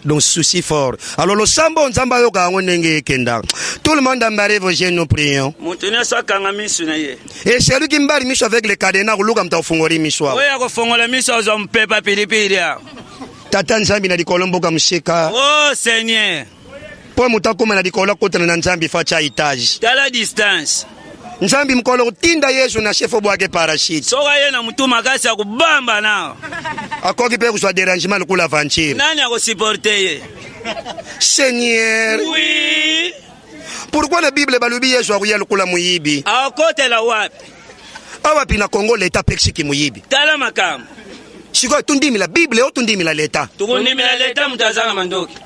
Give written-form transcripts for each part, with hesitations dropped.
Donc souci fort. Alors losambo, Nzambe ayoka yango ndenge ekenda. Tout le monde embarrez vos yeux, nous prions. Moto nyonso akanga miso na ye. Et celui qui mbari miso avec le cadenas, koluka moto afungoli miso awa. Oyo akofongola miso azwa mpepa pilipili awa. Tata Nzambe na likolo, mboka mosika. O Seigneur. Mpo moto akóma na likolo, akotana na Nzambe, fa tya étage. Tala distance. Nzambe mokolo kotinda Yesu na chef obwake parachute. Soki aye na motu makasi, akobamba na. Akoki mpe kozwa dérangement lokola aventure. Nani akosupporter ye? Seigneur. Oui. Pourquoi na Bible balobi Yesu akoya lokola moyibi? Akotela wapi? Awa mpi na Congo, leta apekisiki moyibi. Tala makambo. Sikoyo tundimila Bible o tundimila leta? Tokondimela leta, moto aza na mandoki.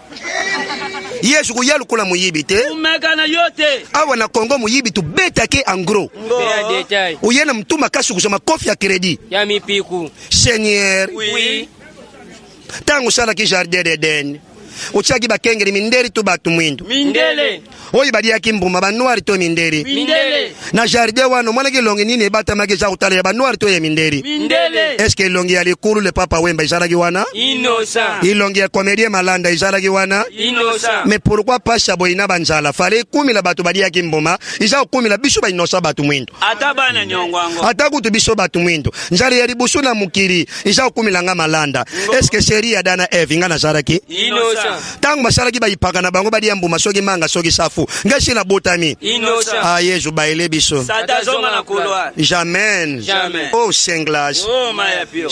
Yesu koya lokola moyibi te. Kumeka na yo te. Awa na Congo, moyibi tobetake en gros. Mpe ya détail. Oye na motu makasi, kozwa makofi ya crédit. Ya mipiku. Seigneur. Oui. Ntango osalaki jardin d'Eden, otiaki bakengeli minderi to bato mwindu? Mindele. Oyo baliaki mbuma, banoirs to minderi? Mindele. Na jardin wana omonaki elongi nini ebatamaki eza kotala, ya banoirs to ya minderi? Mindele. Est-ce elongi ya likulu le Papa Wemba ezalaki wana? Innocent. Elongi ya comédien Malanda ezalaki wana? Innocent. Mais pourquoi pasi ya boye na banzala fale ekumila bato baliaki mbuma, eza kokumila biso bainosa bato mwindu? Ata bana nyongo yango. Ata kutu biso bato mwindu, nzala ya liboso na mokili eza kokumila nga Malanda. Est-ce série ya Dana Eve nga nazalaki? Innocent. Ntango basalaki bayipaka na bango balia mbuma, soki manga, soki safu, ngai si nabotami? Innocent. Ah, Yesu bayele biso. Sata zonga na couloir. Jamais. Jamais. Oh, senglas. O maya pio.